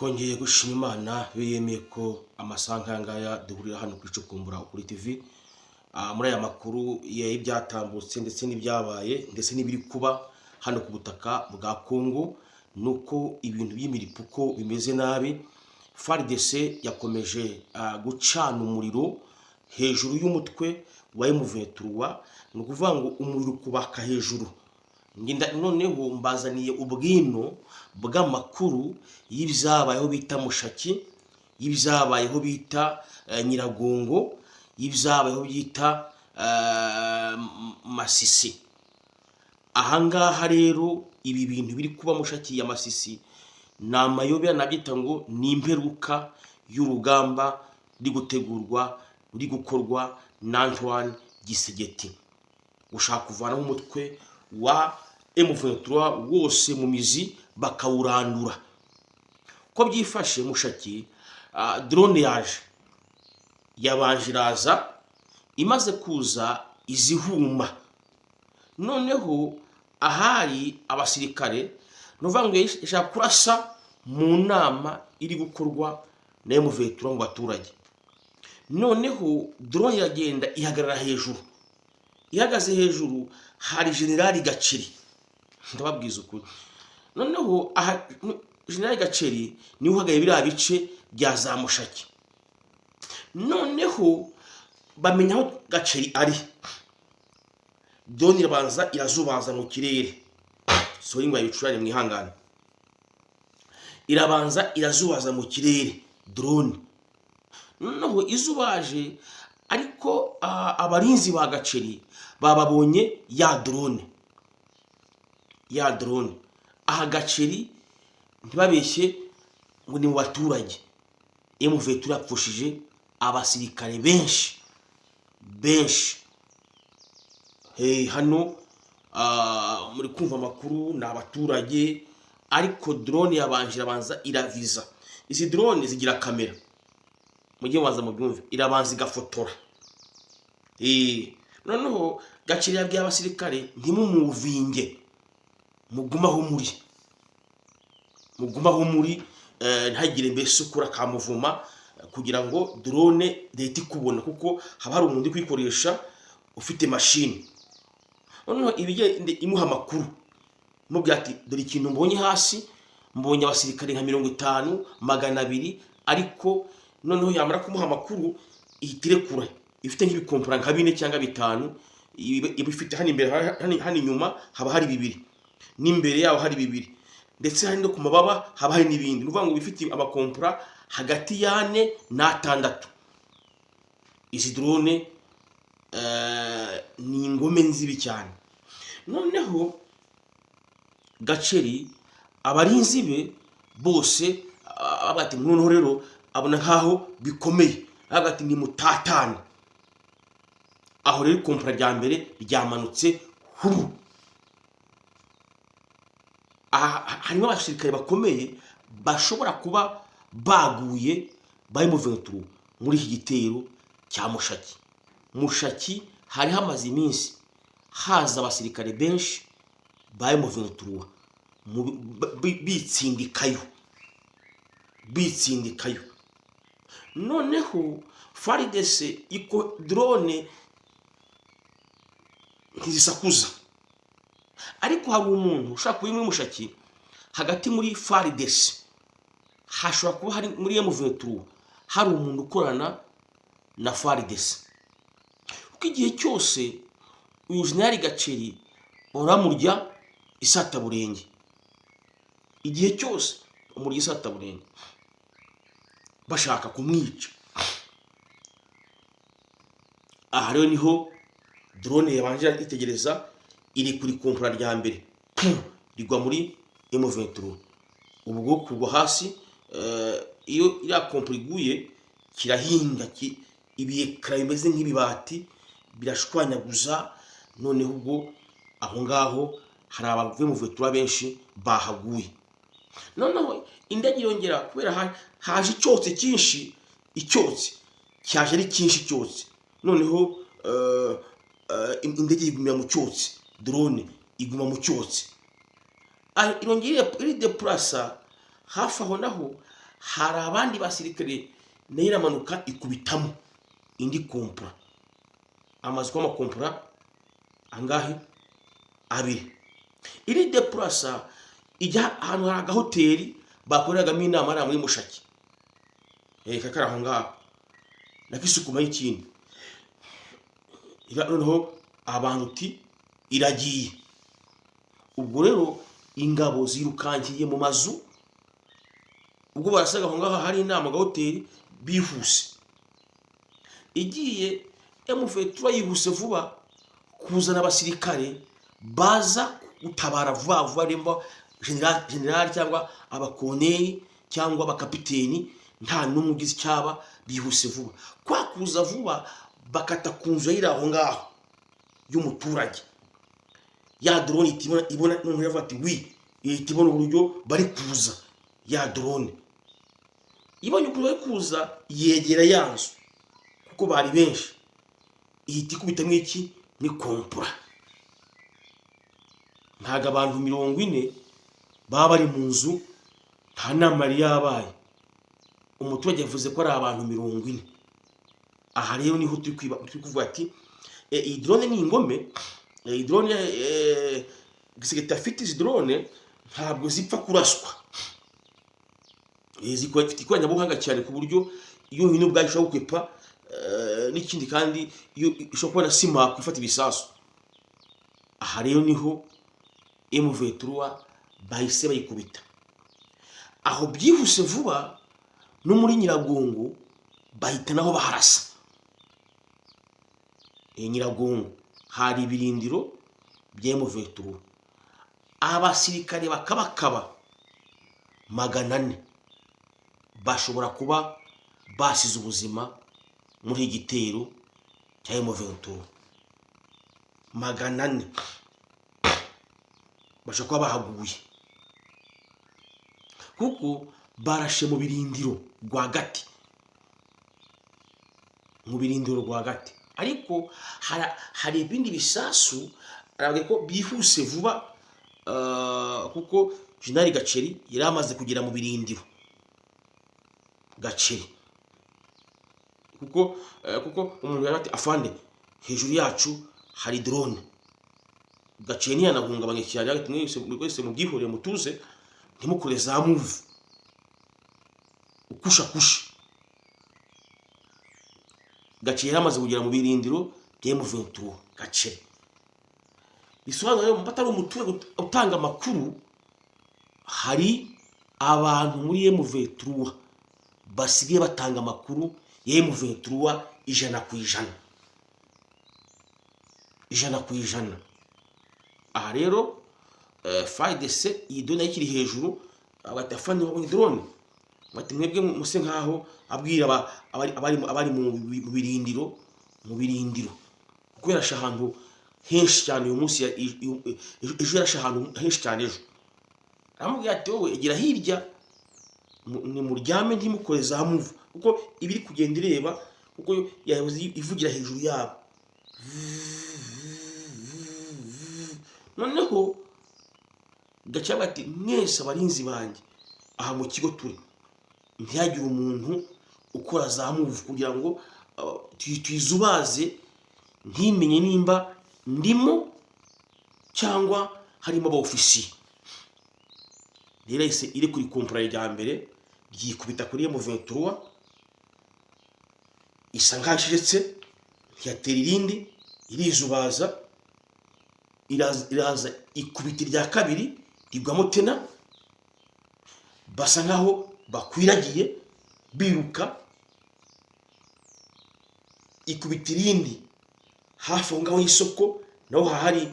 Twongeye gushima Imana iyo yemeye ko amasaha nk'aya ngaya duhurira hano kuri Cukumbura Ukuri TV. Muri aya makuru y'ibyatambutse ndetse n'ibyabaye ndetse n'ibiri kuba hano ku butaka bwa Congo, nuko ibintu by'imiripuko bimeze nabi. FARDC yakomeje gucana umuriro hejuru y'umutwe wa M23, ni ukuvuga ngo umuriro kubaka hejuru. Noneho mbazaniye ubwino bw'amakuru y'ibyabayeho bita Mushaki, y'ibyabayeho bita Nyiragongo, y'ibyabayeho bita Masisi. Ahangaha rero ibi bintu biri kuba Mushaki ya Masisi ni amayobera, nabyita ngo ni imperuka y'urugamba ruri gutegurwa, ruri gukorwa na Antoine Tshisekedi, ushaka kuvanaho umutwe wa M23 wose mu mizi, bakawurandura. Ko byifashe Mushaki, drone yaje, yabanje iraza, imaze kuza izihuma. Noneho ahari abasirikare, ni ukuvuga ngo ishaka kurasa mu nama iri gukorwa na M23 mu baturage. Noneho drone iragenda ihagarara hejuru. Ihagaze hejuru hari Generali Gaceri, ndababwiza ukuri. Noneho aha Generali Gaceri niwe uhagaye biriya bice bya za Mushaki. Noneho bamenya aho Gaceri ari, drone irabanza irazubaza mu kirere. Sorry ngo yayicurane, mwihangane. Irabanza irazubaza mu kirere drone. Noneho izubaje, ariko abarinzi ba Gaceri bababonye ya drone, ya drone. Aha Gaceri, ntibabeshye ngo ni mu baturage, M23 yapfushije abasirikare benshi benshi. Hey, hano muri kumva amakuru ni abaturage, ariko drone yabanje irabanza iraviza. Izi drone zigira kamera, mujye mubanza mubyumve, irabanza igafotora. Noneho Gaceri yabwiye abasirikare: "Ntimumuvinge, mugume aho muri, mugume aho muri, ntagire mbese ukura kamuvuma, kugira ngo drone leta ikubona, kuko haba hari umuntu uri kuyikoresha ufite mashini." Noneho ibigenda imuha amakuru, imubwira ati: "Dore ikintu mbonye hasi, mbonye abasirikare nka 50, 200." Ariko noneho yamara kumuha amakuru ihita irekura. Ifite nk'ibikompora nka bine cyangwa bitanu iba ifite hano imbere, hano inyuma haba hari bibiri, n'imbere yaho hari bibiri, ndetse hari no ku mababa haba hari n'ibindi. Ni ukuvuga ngo bifite amakompora hagati y'ane n'atandatu. Izi drone ni ingome nzibi cyane. Noneho Gaceri, abarinzi be bose avuga ati noneho rero abona nkaho bikomeye, avuga ati: "Nimutatane." Aho rero ikompora rya mbere ryamanutse huru. Aha harimo abasirikare bakomeye bashobora kuba baguye ba M23 muri iki gitero cya Mushaki. Mushaki hari hamaze iminsi haza abasirikare benshi ba M23 bitsindikayo, bitsindikayo. Noneho FARDC iko drone ntizisakuza, ariko hari umuntu ushobora kuba muri Mushaki hagati muri FARDC, hashobora kuba hari muri M23 hari umuntu ukorana na FARDC, kuko igihe cyose uyu Jenerali Gaceri bahora bamurya isataburenge, igihe cyose bamurya isataburenge bashaka kumwica. Aha rero niho drone yabanje itegereza, iri kuri kompora rya mbere, pu, rigwa muri M23. Ubwo kugwa hasi, iyo iriya kompora iguye kirahinga, ibiyekara bimeze nk'ibibati birashwanyaguza. Noneho ubwo aho ngaho hari abavuye mu M23 benshi bahaguye. Noneho indege irongera, kubera haje icyotsi cyinshi, icyotsi cyaje ari cyinshi, icyotsi. Noneho indege igumira mu cyotsi, drone iguma mu cyotsi. Irongera iridepurasa. Hafi aho naho Hari abandi basirikare, nayo iramanuka ikubitamo indi kompura. Amazu y'amakompura angahe? Abiri. Iri depurasa ijya ahantu hari agahoteli bakoreragamo inama hariya muri Mushaki, kakari aho ngaho, nakisukuma y'ikindi. Noneho abantu uti iragiye. Ubwo rero ingabo zirukankiye mu mazu, ubwo barasaga aho ngaho hari inama, agahoteli, bihuse. Igiye M23 yihuse vuba kuzana abasirikare baza gutabara vuba vuba, remba general cyangwa abakoneri cyangwa abakapiteni, nta n'umwe ugize icyaba. Bihuse vuba, kwa kuza vuba bakata ku nzu yari aho ngaho y'umuturage. Ya drone ihita ibona, noneho iravuga ati wi, ihita ibona uburyo bari kuza. Ya drone ibonye ukuntu bari kuza, yegera ya nzu kuko bari benshi, ihita ikubitamo iki? Ni kompura. Ntabwo abantu 40 baba bari mu nzu, nta nama yari yabaye. Umuturage yavuze ko ari abantu 40. Aha rero niho turi kuvuga ati iyi drone ni ingome. Iyi drone, Tshisekedi afite izi drone ntabwo zipfa kuraswa. Zifite ikoranabuhanga cyane ku buryo iyo yonyine ubwayo ishobora gukwepa. N'ikindi kandi, iyo ishobora kubona sima ifata ibisasu. Aha rero niho M23 bahise bayikubita aho byihuse vuba. No muri Nyiragongo bahita naho baharasa. Nyiragongo hari ibirindiro bya M23, abasirikare bakabakaba 400 bashobora kuba basize ubuzima muri iki gitero cya M23. 400 bashobora kuba bahaguye kuko barashe mu birindiro rwagati, mu birindiro rwagati. Ariko hari ibindi bisasu arababwira ko byihuse vuba, kuko Jenerali Gaceri yari amaze kugera mu birindiro. Gaceri, kuko umuntu yari ati: "Afande, hejuru yacu hari drone." Gaceri ntiyanahungabanye cyane, ati: "Mwese mwese mubyihorere, mutuze, ntimukore za move ukusha kusha." Gaceri yari amaze kugera mu birindiro bya M23. Gaceri bisobanura rero atari umuturage utanga amakuru, hari abantu muri M23 basigaye batanga amakuru ya M23 100%, 100%. Aha rero FARDC, iyi drone ikiri hejuru, bati: "Afande, wabonye drone?" Bati: "Mwebwe muse nkaho," abwira abari mu birindiro, mu birindiro, kuko yarashe ahantu henshi cyane uyu munsi. Ejo yarashe ahantu henshi cyane. Ejo aramubwira ati: "Wowe egera hirya, nimuryame, ntimukore za move," kuko iba iri kugenda ireba, kuko yahoze ivugira hejuru yabo. Noneho gacaga ati: "Mwese abarinzi banjye aha mu kigo turi, ntihagire umuntu ukora za move kugira ngo tuyizubaze, ntimenye nimba ndimo cyangwa harimo aba ofisiye." Rero yahise iri kuri kompura rya mbere, ryikubita kuri M23, isa nkaho icecetse, ntiyatera irindi, irizubaza, iraza ikubita irya kabiri, rigwamo tena. Basa nkaho bakwiragiye biruka, ikubita irindi hafi aho ngaho y'isoko, naho hahari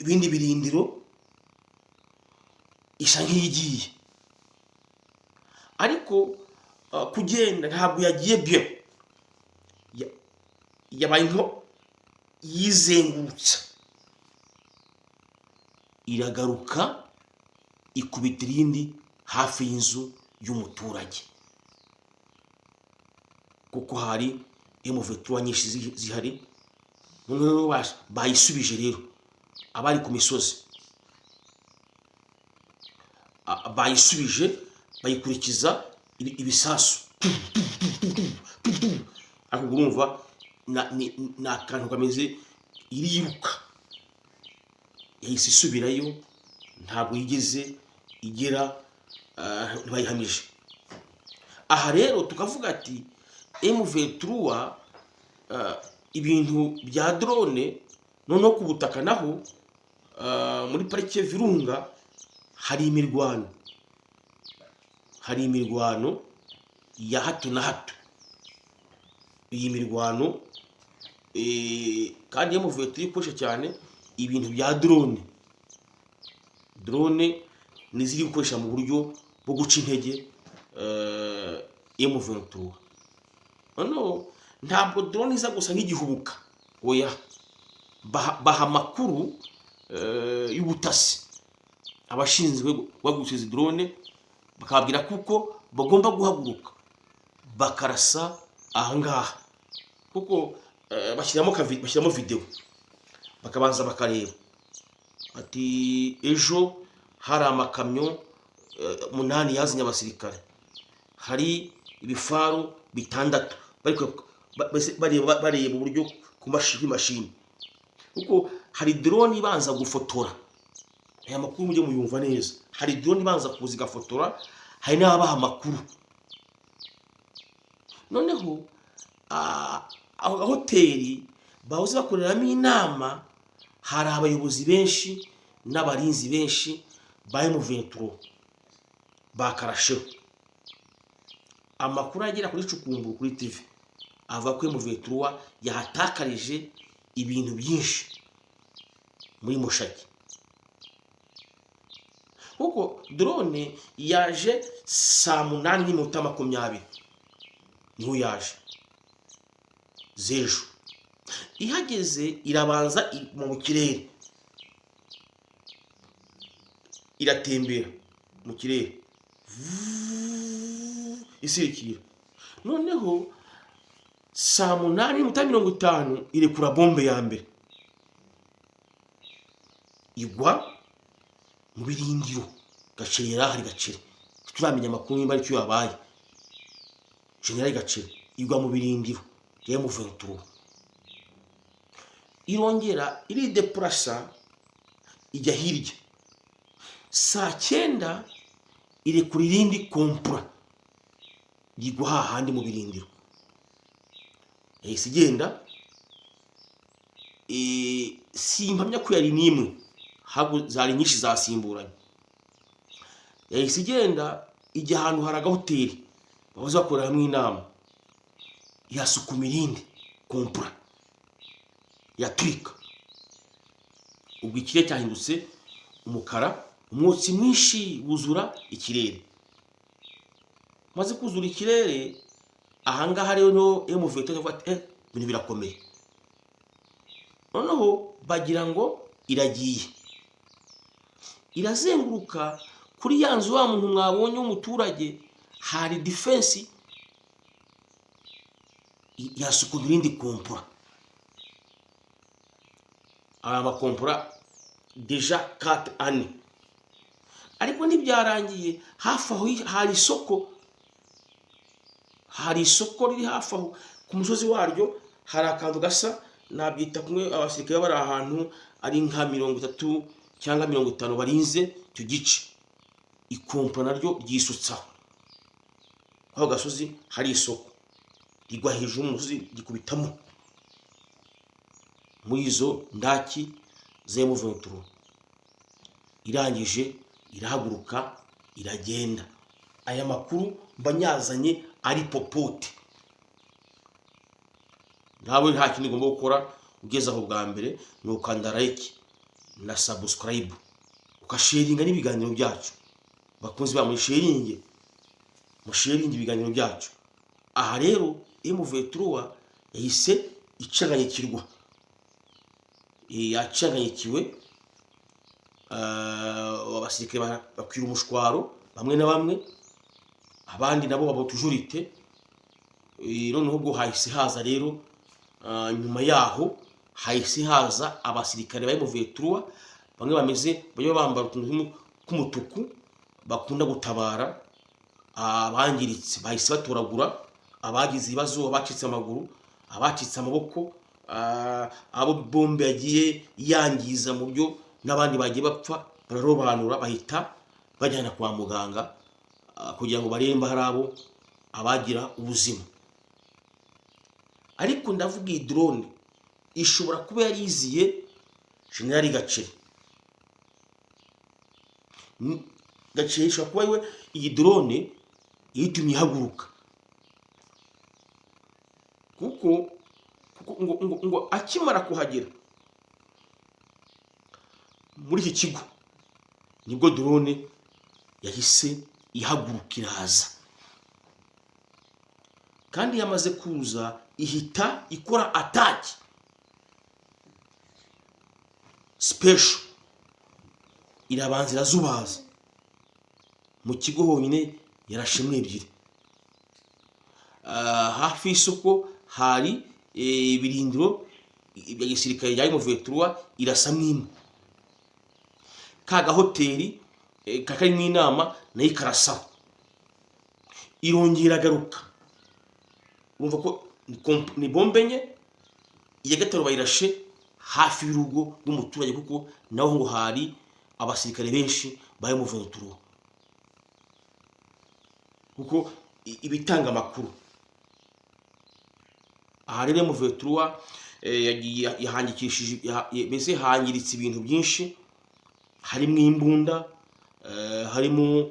ibindi birindiro, isa nk'iyigiye. Ariko kugenda ntabwo yagiye bien. Yabaye nko yizengurutsa, iragaruka ikubita irindi hafi y'inzu y'umuturage, kuko hari M23 nyinshi zihari. Noneho bayisubije rero abari ku misozi, bayisubije, bayikurikiza. Ibisasu, ariko urumva ni akantu kameze, iriruka, yahise isubirayo, ntabwo yigeze igera, ntibayihamije. Aha rero tukavuga ati M23, ibintu bya drone, noneho ku butaka naho, muri parike Virunga hari imirwano ya hato na hato. Iyi mirwano kandi M23 ikoresha cyane ibintu bya drone. Drone ni ziri gukoresha mu buryo bwo guca intege M23. Noneho ntabwo drone iza gusa nk'igihubuka, oya, baha amakuru y'ubutasi abashinzwe guhagurutsa izi drone, bakababwira kuko bagomba guhaguruka bakarasa ahangaha, kuko bashyiramo videwo, bakabanza bakareba ati ejo hari amakamyo 8 yazanye abasirikare, hari ibifaru 6, bari bareba uburyo ku mashini, kuko hari drone ibanza gufotora. Aya makuru mujye muyumva neza. Hari drone ibanza kuza igafotora, hari n'ababaha amakuru. Noneho aho hoteli bahoze bakoreramo inama, hari abayobozi benshi n'abarinzi benshi ba M23 bakarasheho. Amakuru agera kuri Cukumburu kuri TV avuga ko M23 yahatakarije ibintu byinshi muri Mushaki, kuko drone yaje saa 8:20, niho yaje z'ejo. Ihageze irabanza mu kirere, iratembera mu kirere vuuu, isirikira. Noneho saa 8:50 irekura bombe ya mbere, igwa mu birindiro. Gaceri yari ahari. Gaceri turamenya amakuru nimba aricyo yabaye. General Gaceri, igwa mu birindiro ya M23, irongera iridepurasa ijya hirya. Saa 9 irekura irindi kompura, rigwa hahandi mu birindiro. Yahise igenda, simpamya ko yari n'imwe, zari nyinshi zasimburanye. Yahise igenda ijya ahantu hari agahoteli bahoze bakorera hamwe inama, yasukuma irindi kompura, yaturika. Ubwo ikirere cyahindutse umukara, umwotsi mwinshi wuzura ikirere. Maze kuzura ikirere, ahangaha rero niho M23 yavuga ati ibintu birakomeye. Noneho bagira ngo iragiye, irazenguruka kuri ya nzu wa muntu mwabonye w'umuturage, hari defense, yasukuma irindi kompura. Aya makompura déjà kate ane. Ariko ntibyarangiye. Hafi aho hari isoko, hari isoko riri hafi aho ku musozi waryo. Hari akantu gasa, nabyita kumwe abasirikare bari ahantu ari nka 30 cyangwa 50 barinze icyo gice. Ikompura naryo ryisutsaho aho gasozi hari isoko, rigwa hejuru y'umusozi, rikubitamo muri izo ndaki za M23. Irangije irahaguruka iragenda. Aya makuru mba nyazanye ari popote. Nawe nta kindi ugomba gukora ugeze aho bwa mbere, ni ukanda like na subscribe, ugasharinga n'ibiganiro byacu. Bakunzi ba, musharinge, musharinge ibiganiro byacu. Aha rero M23 yahise icanganyikirwa, yacanganyikiwe. Abasirikare bakwira umushwaro bamwe na bamwe, abandi nabo babutujurite. Noneho ubwo hahise haza rero, nyuma yaho hahise haza abasirikare ba M23 bamwe bameze bajya bambara utuntu tw'umutuku, bakunda gutabara. Abangiritse bahise batoragura, abagize ibibazo, abacitse amaguru, abacitse amaboko, abo bombe yagiye yangiza mu byo n'abandi bagiye bapfa, bararobanura bahita bajyana kwa muganga kugira ngo barebe hari abo abagira ubuzima. Ariko ndavuga iyi drone ishobora kuba yariziye General Gaceri. Gaceri ishobora kuba we iyi drone iyitumye ihaguruka, kuko ngo akimara kuhagera muri iki kigo nibwo drone yahise ihaguruka iraza, kandi yamaze kuza ihita ikora attack special, irabanza irazubaza mu kigo honyine, yarashemwe ebyiri. Hafi y'isoko hari ibirindiro bya gisirikare bya M23, irasamo imwe. Ka gahoteli karimo inama nayo ikarasaho, irongera iragaruka. Urumva ko ni bombe enye. Iya gatanu bayirashe hafi y'urugo rw'umuturage, kuko naho ngo hari abasirikare benshi ba M23, kuko ibitanga amakuru. Aha rero M23 yagiye yahangikishije mbese hangiritse ibintu byinshi, harimo imbunda, harimo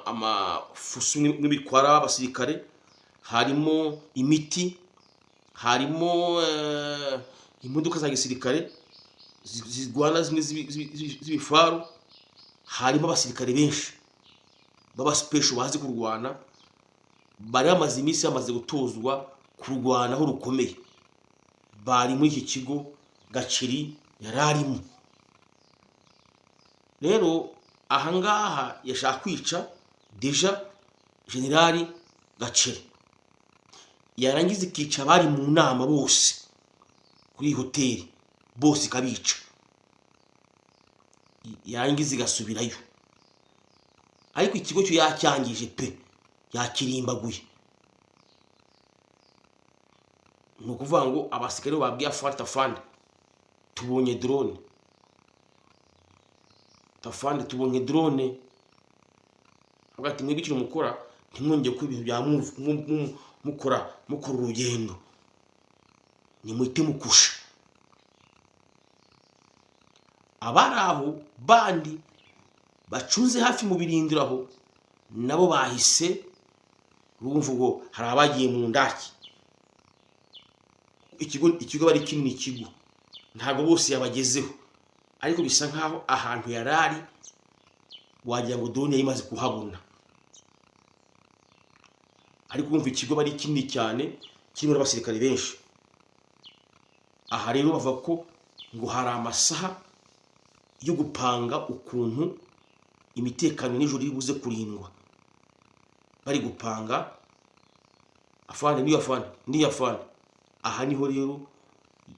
amafuso n'ibitwara abasirikare, harimo imiti, harimo imodoka za gisirikare zirwana zimwe z'ibifaru, harimo abasirikare benshi b'aba special bazi kurwana, bari bamaze iminsi bamaze gutozwa kurwana aho rukomeye, bari muri iki kigo Gaceri yari arimo. Rero ahangaha yashaka kwica déjà General Gaceri, yarangiza ikica abari mu nama bose kuri iyi hoteli, bose ikabica, yarangiza igasubirayo. Ariko ikigo cyo yacyangije pe, yakirimbaguye. Ni ukuvuga ngo abasirikare babwiye afande: "Afande, tubonye drone, afande, tubonye drone." Avuga ati: "Mwebwe ikintu mukora, ntimwongere ko ibintu bya mukora urugendo, nimuhite mukusha." Abari aho bandi bacunze hafi mu birindiro aho nabo bahise bumva ngo hari abagiye mu ndaki. Ikigo bari kinini, ikigo ntabwo bose yabagezeho, ariko bisa nkaho ahantu yari ari wagira ngo drone yari imaze kuhabona. Ariko urumva ikigo bari kinini cyane, kirimo n'abasirikare benshi. Aha rero bavuga ko ngo hari amasaha yo gupanga ukuntu imitekano nijoro iri buze kurindwa. Bari gupanga, afande niyo, afande niyo, afande. Aha niho rero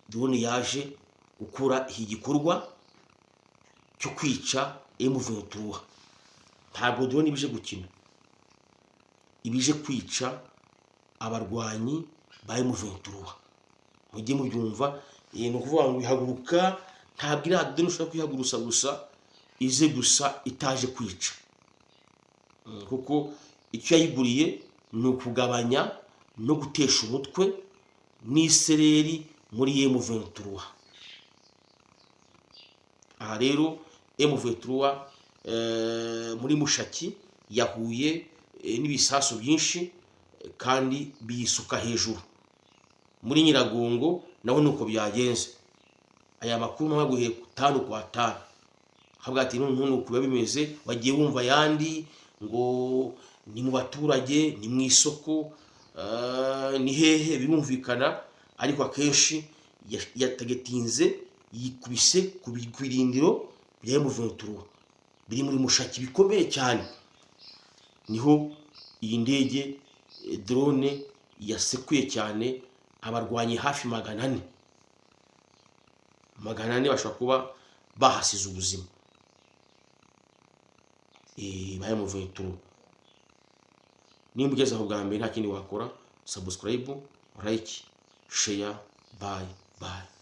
drone yaje gukora iki gikorwa cyo kwica M23. Ntabwo drone ibije gukina, ibije kwica abarwanyi ba M23, mujye mubyumva. Ni ukuvuga ngo ihaguruka, ntabwo iriya drone ushobora kuyihagurusa gusa ize gusa itaje kwica, kuko icyo yayiguriye ni ukugabanya no gutesha umutwe n'isereri muri M23. Aha rero M23 muri Mushaki yahuye n'ibisasu byinshi, kandi biyisuka hejuru. Muri Nyiragongo naho nuko byagenze. Aya makuru mpaguhe tanu kwa tanu, havuga ati noneho nuko biba bimeze. Wagiye wumva ayandi ngo ni mu baturage, ni mu isoko, ni hehe, birumvikana. Ariko akenshi yatagetinze yikubise ku birindiro bya M23 biri muri Mushaki bikomeye cyane, niho iyi ndege drone yasekuye cyane abarwanyi hafi 400. 400 bashobora kuba bahasize ubuzima ba M23. Nimba ugeze aho bwa mbere, nta kindi wakora: subscribe, like, share. Bye bye.